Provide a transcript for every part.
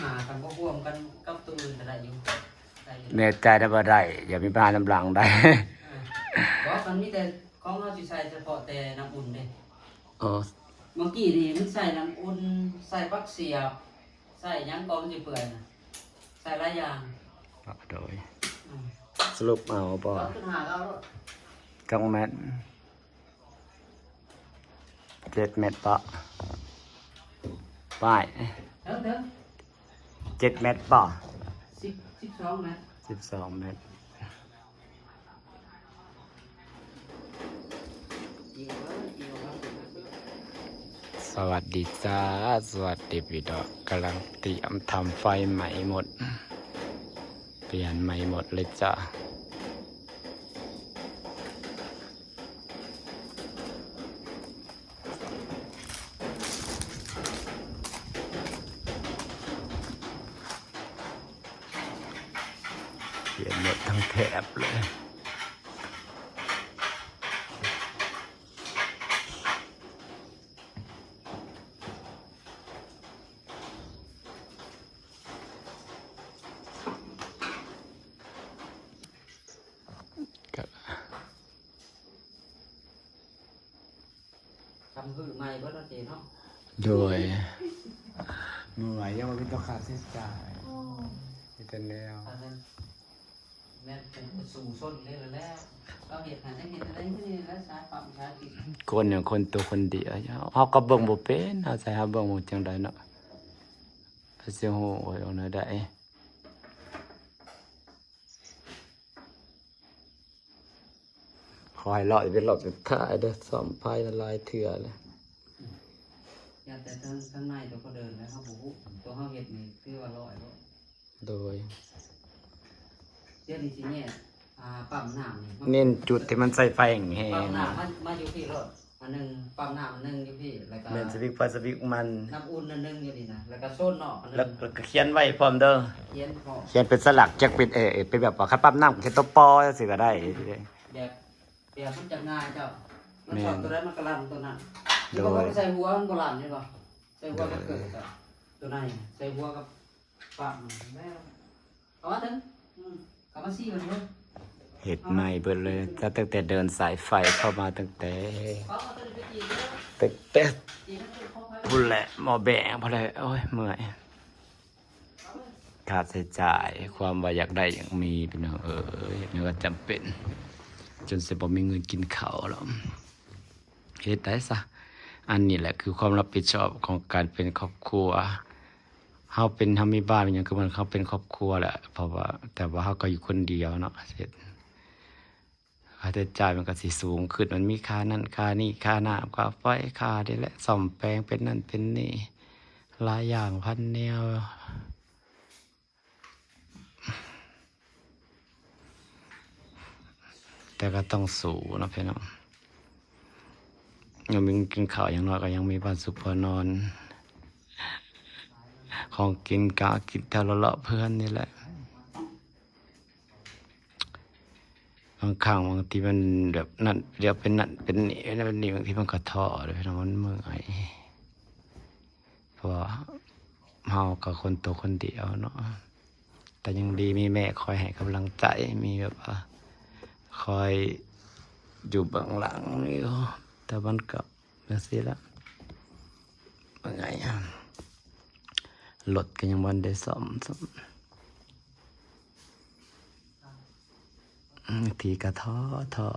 ຫາກັນບໍ່ຮ່ວມກັນກັບໂຕອື່ນກໍໄດ້ຢູ່ ໄດ້ຢູ່. ແນ່ໃຈໄດ້ບໍ່ໄດ້ ຢ່າມີບັນຫານຳຫຼັງໄດ້. ເອີ ບໍ່ ມັນມີແຕ່ຂອງເຮົາຊິໃສ່ສະເພາະແຕ່ນ້ຳອຸ່ນເດ້. ອໍ ເມື່ອກີ້ນີ້ມັນໃສ່ນ້ຳອຸ່ນ ໃສ່ຜັກສຽບ ໃສ່ຫຍັງກໍມັນຊິເປື່ອຍນະ ໃສ່ຫຼາຍຢ່າງ. ໂດຍ ອືມ ສະຫຼຸບເອົາບໍ່? ເອົາຂຶ້ນຫາເອົາໂລດ ຈັກແມັດ? ເຈັດແມັດເປາະ ປ້າຍ ເຖິງ ເຖິງ ເຈັດແມັດເປາະ? ສິບ ສິບສອງແມັດ ສິບສອງແມັດ. ສະຫວັດດີຈ້າ ສະຫວັດດີພີ່ນ້ອງ ກຳລັງຕຽມທຳໄຟໃໝ່ໝົດ ປ່ຽນໃໝ່ໝົດເລີຍຈ້າ. ປ່ຽນໝົດທັງແຖບເລີຍ. ກະ ຄຳຮືໃໝ່ເບິດເນາະເຈເນາະ. ໂດຍ ເມື່ອຍ ຍັງວ່າມີຕໍ່ຄ່າໃຊ້ຈ່າຍ. ໂອ້ ມີແຕ່ແນວ ອັນນັ້ນແມ່ນເປັນຜູ້ສູ້ຊົນເດ້ແລ້ວ ເຮົາເຮັດຫັ້ນເຮັດອັນໃດຄືນີ້ແຫຼະ ສາຍປ້ຳສາຍຕິດ. ຄົນຫຍັງຄົນໂຕຄົນດຽວ ເຮົາກໍເບິ່ງບໍ່ເປັນ ເຮົາໃຊ້ເຮົາເບິ່ງບໍ່ຈັ່ງໃດເນາະ ເຮົາຊິຮູ້ວ່າຈັ່ງໃດ. ຂໍໃຫ້ລອດເປັນລອດສຸດທ້າຍເດີ້ ສ້ອມໄຟຫຼາຍເທື່ອແລ້ວ. ຢ່າແຕ່ທາງ ທາງໃນຕົວກໍເດີນແລ້ວ ເຮົາບໍ່ຮູ້ ຕົວເຮົາເຮັດນີ້ຄືວ່າຮ້ອຍໂລດ. ໂດຍ ດຽວນີ້ຊິແຍກ ອ່າ ປ້ຳນ້ຳນີ້ ເນັ້ນຈຸດທີ່ມັນໃຊ້ໄຟແຮງໆ ປ້ຳນ້ຳ ນະ ມາ ມາຢູ່ພີ້ໂລດ. ອັນໜຶ່ງ ປ້ຳນ້ຳອັນໜຶ່ງຢູ່ພີ້ ແລ້ວກໍ ແມ່ນ ສະວິກໄຟສະວິກມັນ ນ້ຳອຸ່ນອັນໜຶ່ງຢູ່ນີ້ນະ ແລ້ວກໍໂຊນນອກອັນໜຶ່ງ ແລ້ວກໍຂຽນໄວ້ພ້ອມເດີ້ ຂຽນພ້ອມ ຂຽນເປັນສະຫຼັກ ຈັກເປັນ ເອ ເປັນແບບວ່າ ຄັນປ້ຳນ້ຳຂຽນຕົວ ປ ຈັ່ງຊີ້ກໍໄດ້ ແບບ ແບບມັນຈະງ່າຍເຈົ້າ ມັນຊອກ ແມ່ນ ຕົວໃດມັນກໍລັນຕົວນັ້ນ. ໂດຍ ຄືວ່າເຮົາໄປໃສ່ຫົວມັນບໍ່ລັນເຫັນບໍ່ ໃສ່ຫົວກັບ ໂດຍ ເກີບເຈົ້າ ຕົວໃນໃສ່ຫົວກັບປ້ຳແລ້ວ ເອົາມາເຖິງ ອືມ ເອົາມາຊີ້ມັນເບິ່ງ ເຮັດໃໝ່ເບິດເລີຍ ຕັ້ງແຕ່ເດີນສາຍໄຟເຂົ້າມາ ຕັ້ງແຕ່ ເອົາຕົວນີ້ໄປຈີ່ເດີ ຕັ້ງແຕ່ ຈີ່ມັນເປັນຂອງໃຜ ພຸ້ນແຫຼະ ໝໍ້ແບງພຸ້ນແຫຼະ. ໂອ້ຍ ເມື່ອຍ ຄ່າໃຊ້ຈ່າຍ ຄວາມວ່າຢາກໄດ້ຢາກມີ ພີ່ນ້ອງເອີຍ ແນວວ່າຈຳເປັນ ຈົນຊິບໍ່ມີເງິນກິນເຂົ້າແລ້ວ ເຮັດໄດ້ຊະ. ອັນນີ້ແຫຼະຄືຄວາມຮັບຜິດຊອບຂອງການເປັນຄອບຄົວ ເຮົາເປັນ ເຮົາມີບ້ານມີຫຍັງ ຄືມັນເຮົາເປັນຄອບຄົວແຫຼະ ເພາະວ່າ ແຕ່ວ່າເຮົາກໍຢູ່ຄົນດຽວເນາະ ເຮັດ ຄ່າໃຊ້ຈ່າຍມັນກໍຊິສູງຂຶ້ນ ມັນມີຄ່ານັ້ນຄ່ານີ້ ຄ່ານ້ຳ ຄ່າໄຟ ຄ່ານີ້ແຫຼະ ສ້ອມແປງເປັນນັ້ນເປັນນີ້ ຫຼາຍຢ່າງພັນແນວ ແຕ່ກໍຕ້ອງສູ້ເນາະ ພີ່ນ້ອງ ຍັງມີກິນເຂົ້າ ຢ່າງໜ້ອຍກໍຍັງມີບ້ານຊຸກບ່ອນນອນ ຂອງກິນກໍກິນແຖວເລາະໆເພື່ອນນີ້ແຫຼະ. ບາງຄັ້ງບາງທີມັນແບບນັ້ນ ດຽວເປັນນັ້ນເປັນນີ້ ເປັນນັ້ນເປັນນີ້ ບາງທີມັນກໍທໍ້ເດ້ ພີ່ນ້ອງ ມັນເມື່ອຍ ເພາະວ່າເຮົາກໍຄົນໂຕຄົນດຽວເນາະ ແຕ່ຍັງດີມີແມ່ຄອຍໃຫ້ກຳລັງໃຈ ມີແບບວ່າຄອຍຢູ່ເບື້ອງຫຼັງຢູ່ ແຕ່ມັນກໍ ຈັ່ງຊີ້ລະ ວ່າໄງ ລົດກໍຍັງບໍ່ໄດ້ສ້ອມຊ້ຳ ບາງທີກໍທໍ້ ທໍ້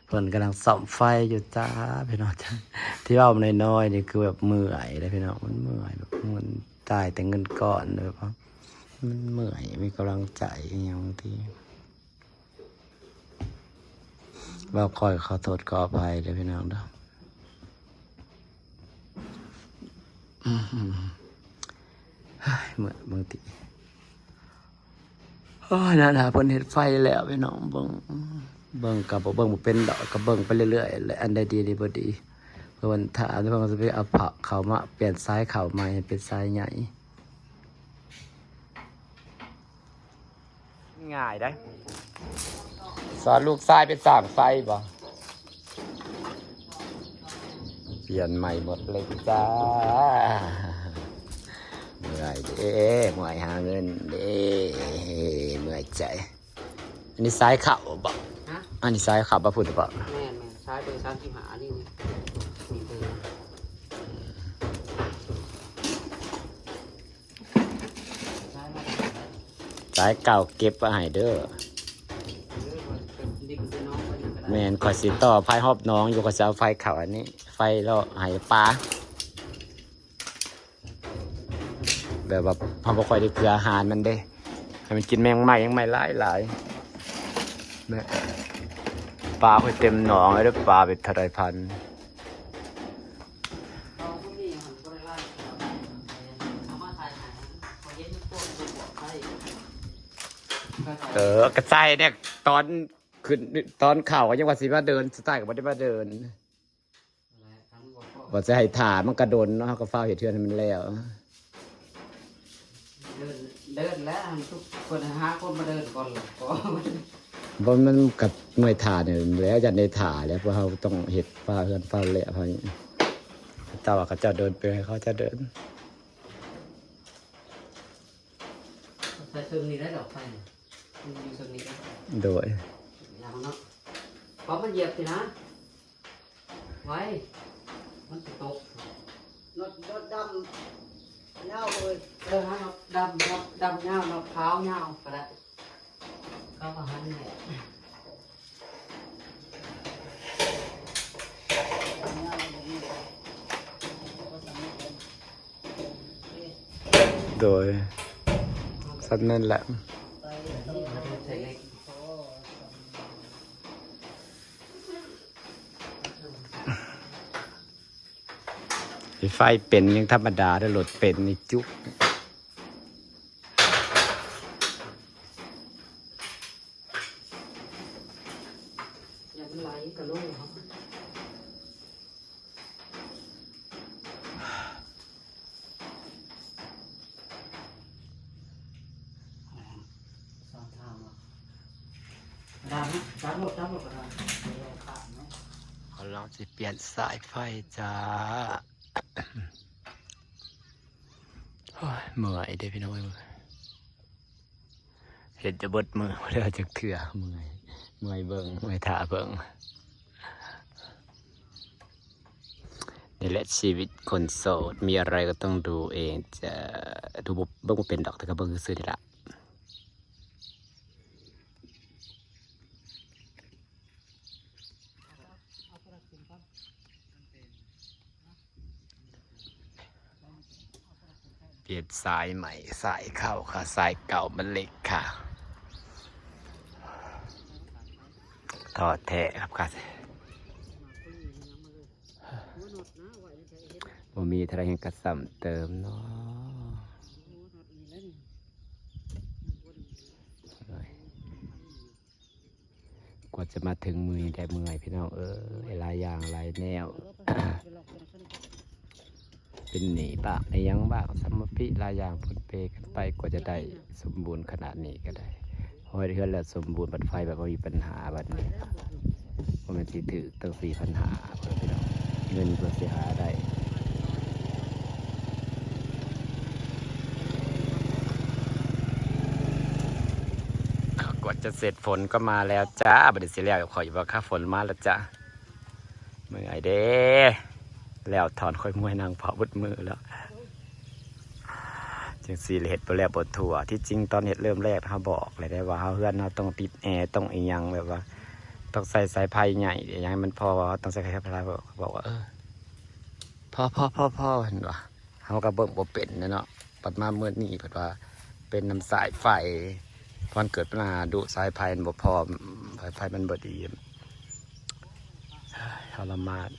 ເພິ່ນກຳລັງສ້ອມໄຟຢູ່ຈ້າ ພີ່ນ້ອງ ທີ່ເວົ້ານ້ອຍໆນີ້ຄືແບບເມື່ອຍເດ້ ພີ່ນ້ອງ ມັນເມື່ອຍ ແບບມັນຈ່າຍແຕ່ເງິນກ້ອນ ແບບວ່າມັນເມື່ອຍ ມີກຳລັງໃຈອີ່ຫຍັງ ບາງທີ ເວົ້າຂ້ອຍຂໍໂທດຂໍອະໄພເດີ້ ພີ່ນ້ອງເດີ້ ເມື່ອຍ ບາງທີ ໂອ້ຍ ນັ້ນລະ ເພິ່ນເຮັດໄຟແລ້ວ ພີ່ນ້ອງ ເບິ່ງ ເບິ່ງກໍບໍ່ ເບິ່ງບໍ່ເປັນດອກ ກໍເບິ່ງໄປເລື້ອຍໆແຫຼະ ອັນໃດດີ ອັນໃດບໍ່ດີ ເພິ່ນຖາມ ເພິ່ນກໍຊິໄປເອົາເຂົ້າມາ ປ່ຽນສາຍເຂົ້າໃໝ່ ເປັນສາຍໃຫຍ່. ງ່າຍໄດ໋ ສອນລູກຊາຍໄປສ້າງໄຟບໍ່? ປ່ຽນໃໝ່ໝົດເລີຍຈ້າ. ເມື່ອຍເດ້ ເມື່ອຍຫາເງິນເດ້ ເມື່ອຍໃຈ. ອັນນີ້ສາຍເຂົ້າບໍ? ຮະ? ອັນນີ້ສາຍເຂົ້າບໍ່ພຸ້ນບໍ? ແມ່ນໆ ສາຍເບີສາມສິບຫ້ານີ້ ນີ້ເບີ ສາຍເກົ່າເກັບໄວ້ໃຫ້ເດີ. ແມ່ນ ຂ້ອຍຊິຕໍ່ໄຟຮອບໜອງຢູ່ ຂ້ອຍຊິເອົາໄຟເຂົ້າອັນນີ້ ໄຟເລາະໃຫ້ປາ. ແບບວ່າເຮົາບໍ່ຄ່ອຍໄດ້ເກືອອາຫານມັນເດ້ ໃຫ້ມັນກິນແມງໄມ້ ແມງໄມ້ຫຼາຍໆ. ແມ່ ປາຂ້ອຍເຕັມໜອງເລີຍເດີ ປາເປັນເທົ່າໃດພັນ. ເອີ ກະໃສ່ແດ່ ຕອນຂຶ້ນ ຕອນເຂົ້າກະຍັງວ່າຊິມາເດີນ ສຸດທ້າຍກະບໍ່ໄດ້ມາເດີນ. ວ່າຈະໃຫ້ຖ້າມັນກະດົນເນາະ ເຮົາກະຟ້າວເຮັດເຮືອນໃຫ້ມັນແລ້ວ. ເດີນ ເດີນແລ້ວ ອັນທຸກຄົນຫາຄົນມາເດີນກ່ອນລະ ບໍ່ ມັນກະເມື່ອຍຖ້ານີ້ແຫຼະ ຢ້ານໄດ້ຖ້າແຫຼະ ເພາະເຮົາຕ້ອງເຮັດຟ້າວເຮືອນຟ້າວແລ້ວ ເຮົາ ເຂົາເຈົ້າວ່າເຂົາເຈົ້າເດີນໄປ ໃຫ້ເຂົາເຈົ້າເດີນ. ໃສ່ເຊິ່ງນີ້ໄດ້ດອກໄຟ ມັນຢູ່ເຊິ່ງນີ້ໄດ້. ໂດຍ ຢ່າເນາະ ເພາະມັນຢຽບຊິນະ ໄວ້ ມັນຊິຕົກ. ລົດ ລົດດຳຍາວເອີຍ. ເອີ ເອົາດຳ ດຳ ດຳຍາວເນາະ ຂາວຍາວກະໄດ້ ເຂົາກະຫັນແຫຼະ. ໂດຍ ສ່ຳນັ້ນແຫຼະ. ໄຟເປັນຍັງທຳມະດາເດີ ລົດເປັນນີ້ຈຸກ. ຢ່າມັນໄຫຼກະລົງເນາະ. ສອງທາງເນາະ ດຳນະ ຈັບລົດ ຈັບລົດກະໄດ້ ເອົາລອງຊິປ່ຽນສາຍໄຟຈ້າ. ໂອ້ຍ ເມື່ອຍເດ້ພີ່ນ້ອງເອີຍ. ເຮັດຈະເບິດມື້ບໍ່ໄດ້ຈັກເທື່ອ ເມື່ອຍ ເມື່ອຍເບິ່ງ ເມື່ອຍຖ້າເບິ່ງ. ນີ້ແຫຼະຊີວິດຄົນໂສດ ມີອະໄລກະຕ້ອງດູເອງ ຈະດູບໍ່ ເບິ່ງບໍ່ເປັນດອກ ແຕ່ກະເບິ່ງຊື່ໆນີ້ລະ. ປ່ຽນສາຍໃໝ່ ສາຍເກົ່າຄ່ະ ສາຍເກົ່າມັນເລັກຄ່ະ ທໍ້ແທ້ຄັບຄ່ະ. ບໍ່ມີເທົ່າໃດແຮ່ງກະຊ້ຳເຕີມເນາະ. ກວ່າຈະມາເຖິງມື້ນີ້ໄດ້ ເມື່ອຍພີ່ນ້ອງເອີຍ ຫຼາຍຢ່າງຫຼາຍແນວ ເປັນໜີ້ບ້າງ ອີ່ຫຍັງບ້າງ ສຳມະພິຫຼາຍຢ່າງປົນເປກັນໄປ ກວ່າຈະໄດ້ສົມບູນຂະໜາດນີ້ກະໄດ້. ພໍເຮັດເຮືອນແລ້ວສົມບູນ ບັດໄຟບັດບໍ່ມີບັນຫາ ບັດນີ້ບໍ່ແມ່ນຊິຖືກຕັ້ງສີ່ພັນຫ້າພຸ້ນພີ່ນ້ອງ ເງິນກວ່າຊິຫາໄດ້. ກວ່າຈະເສັດ ຝົນກະມາແລ້ວຈ້າ. ບາດນີ້ຊິແລ້ວຂ້ອຍຢູ່ບໍ່ຄະ ຝົນມາແລ້ວຈ້າ. ເມື່ອຍເດ້ ແລ້ວຖອນຂ້ອຍເມື່ອຍ ນັ່ງເຝົ້າເບິດມື້ແລ້ວ. ຈັ່ງຊີ້ລະເຮັດບໍ່ແລ້ວບໍ່ທົ່ວ. ທີ່ຈິງຕອນເຮັດເລີ່ມແລກເຮົາບອກແລ້ວເດ້ວ່າເຮົາ ເຮືອນເຮົາຕ້ອງຕິດແອ ຕ້ອງອີ່ຫຍັງ ແບບວ່າຕ້ອງໃສ່ສາຍໄຟໃຫຍ່ອີ່ຫຍັງໃຫ້ມັນພໍ ເຮົາຕ້ອງໃສ່ສາຍໄຟ. ບອກວ່າ ເອີ ພໍໆໆໆ ເພິ່ນວ່າ ເຮົາກະເບິ່ງບໍ່ເປັນແຫຼະເນາະ. ບັດມາມື້ນີ້ເພິ່ນວ່າເປັນນຳສາຍໄຟ ເພາະມັນເກີດບັນຫາດຸ ສາຍໄຟມັນບໍ່ພ້ອມ ສາຍໄຟມັນບໍ່ດີ ທໍລະມານ.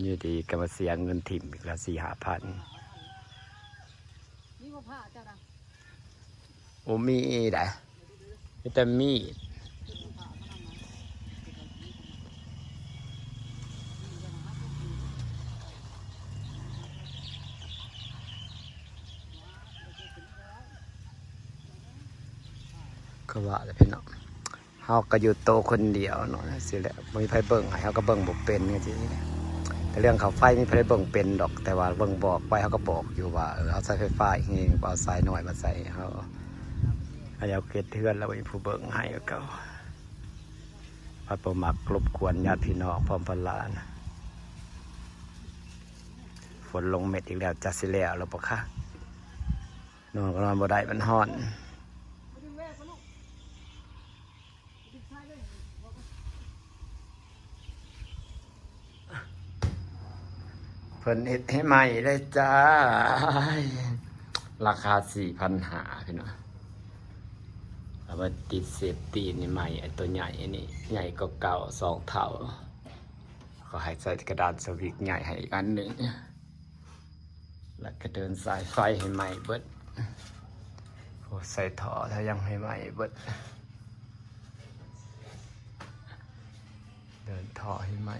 ຢູ່ດີກະມາເສຍເງິນຖິ້ມອີກລະສີ່ຫ້າພັນ. ມີບໍ່ຜ້າເຈົ້ານະ? ໂອ ມີໄດ໋ ມີແຕ່ມີດ. ຄືວ່າແຫຼະພີ່ນ້ອງ ເຮົາກະຢູ່ໂຕຄົນດຽວເນາະ ຈັ່ງຊີ້ແຫຼະ ບໍ່ມີໃຜເບິ່ງໃຫ້ ເຮົາກະເບິ່ງບໍ່ເປັນ ຈັ່ງຊີ້. ແຕ່ເລື່ອງຄ່າໄຟມີໃຜເບິ່ງເປັນດອກ ແຕ່ວ່າເບິ່ງບອກໄວ້ ເຮົາກໍບອກຢູ່ວ່າ ເອີ ເຮົາໃຊ້ໄຟຟ້າເອງ ບໍ່ເອົາສາຍນ້ອຍມາໃສ່ໃຫ້ເຮົາ. ເຮົາຢາກເຮັດເຮືອນແລ້ວບໍ່ມີຜູ້ເບິ່ງໃຫ້ຄືເກົ່າ. ພັດບໍ່ມັກລົບກວນຍາດພີ່ນ້ອງພ້ອມພັນຫຼານ. ຝົນລົງເມັດອີກແລ້ວ ຈັກຊິແລ້ວແລ້ວບໍ່ຄະ? ນອນກໍນອນບໍ່ໄດ້ ມັນຮ້ອນ. ເພິ່ນເຮັດໃຫ້ໃໝ່ເລີຍຈ້າ ລາຄາສີ່ພັນຫ້າ ພີ່ນ້ອງ. ເອົາມາຕິດເສບຕີນໃໝ່ ອັນໂຕໃຫຍ່ອັນນີ້ ໃຫຍ່ກວ່າເກົ່າສອງເທົ່າ. ເຂົາໃຫ້ໃສ່ກະດານສະວິກໃຫຍ່ໃຫ້ອີກອັນໜຶ່ງ ແລ້ວກໍເດີນສາຍໄຟໃຫ້ໃໝ່ເບິດ. ໂອ້ ໃສ່ທໍ່ແລ້ວຍັງໃຫ້ໃໝ່ເບິດ ເດີນທໍ່ໃຫ້ໃໝ່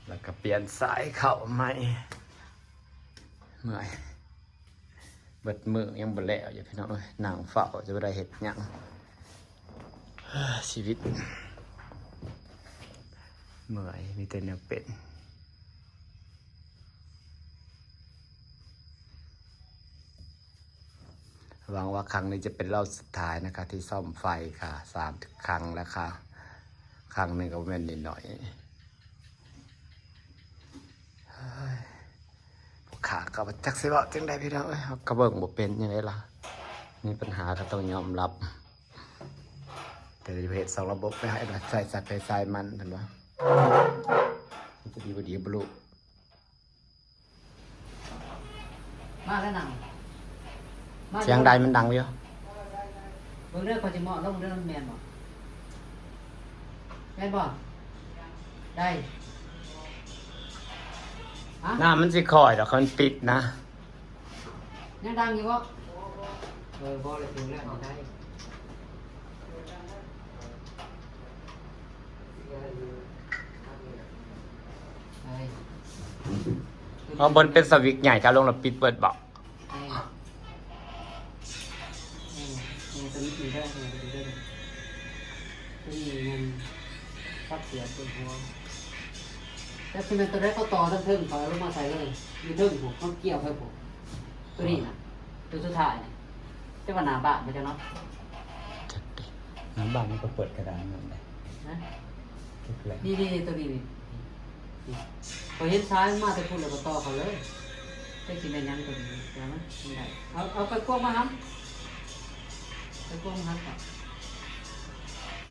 ແລ້ວກໍປ່ຽນສາຍເຂົ້າໃໝ່. ເມື່ອຍ ເບິດມື້ຍັງບໍ່ແລ້ວຢູ່ພີ່ນ້ອງເອີຍ ນັ່ງເຝົ້າຈະບໍ່ໄດ້ເຮັດຫຍັງ. ຊີວິດເມື່ອຍ ມີແຕ່ແນວເປັນ. ຫວັງວ່າຄັ້ງນີ້ຈະເປັນລອບສຸດທ້າຍນະຄະ ທີ່ສ້ອມໄຟຄະ ສາມຄັ້ງແລ້ວຄະ ຄັ້ງໜຶ່ງກໍບໍ່ແມ່ນໜ້ອຍໆ. ເຮີ້ຍ ຜູ້ຂ້າກໍບໍ່ຈັກຊິເວົ້າຈັ່ງໃດພີ່ນ້ອງເອີຍ ເຮົາກໍເບິ່ງບໍ່ເປັນຈັ່ງໃດລະ ມີບັນຫາກໍຕ້ອງຍອມຮັບ. ແຕ່ຈະເຮັດສອງລະບົບ ໄປໃຫ້ໃຊ້ສາຍໃຜສາຍມັນ ເຫັນບໍ່ ມັນຈະດີບໍ່ດີບໍ່ຮູ້. ມາແລ້ວນາງ ມາ ສຽງໃດມັນດັງຢູ່ ເບິ່ງເດີ ຂ້ອຍຊິເໝາະລົງເດີ ແມ່ນບໍ່ ແມ່ນບໍ່ ໄດ້ ຮະ ນ້ຳມັນຊິຄ່ອຍດອກ ຄັນມັນປິດນະ. ຍັງດັງຢູ່ບໍ່ ເອີ ບໍ່ ແລ້ວຖືແລ້ວ ໄດ້. ເອົາ ມັນເປັນສະວິກໃຫຍ່ ຖ້າລົງແລ້ວປິດເບິດບໍ? ເອີ ເອີ ເອີ ຕົວນີ້ເປັນໄດ້ ຕົວນີ້ແມ່ນປັບເສຍເປີດຫົວ ແຕ່ຊິແມ່ນຕົວໃດ ເຂົາຕໍ່ທັງເທິງ ເຂົາເອົາລົງມາໃສ່ເລີຍ ຢູ່ເທິງພຸ້ນ ເຂົາກ່ຽວໄປພຸ້ນ ຕົວນີ້ນະ ຕົວສຸດທ້າຍນະ ແຕ່ວ່າໜ້າບ້ານບໍ່ຈັກເນາະ ຈັກເດ ໜ້າບ້ານມັນກໍເປີດກະດານນັ້ນແຫຼະ ຮະ ຈັກແຫຼະ ນີ້ໆ ຕົວນີ້ນີ້ ນີ້ ຂ້ອຍເຫັນສາຍມັນມາແຕ່ພຸ້ນ ແລ້ວກໍຕໍ່ເຂົາເລີຍ ຈັກຊິແມ່ນຫຍັງຕົວນີ້ ແຕ່ມັນ ມັນໄດ້ ເອົາ ເອົາໄຂຄວງມາຫຳ ໄຂຄວງມາຫຳກ່ອນ.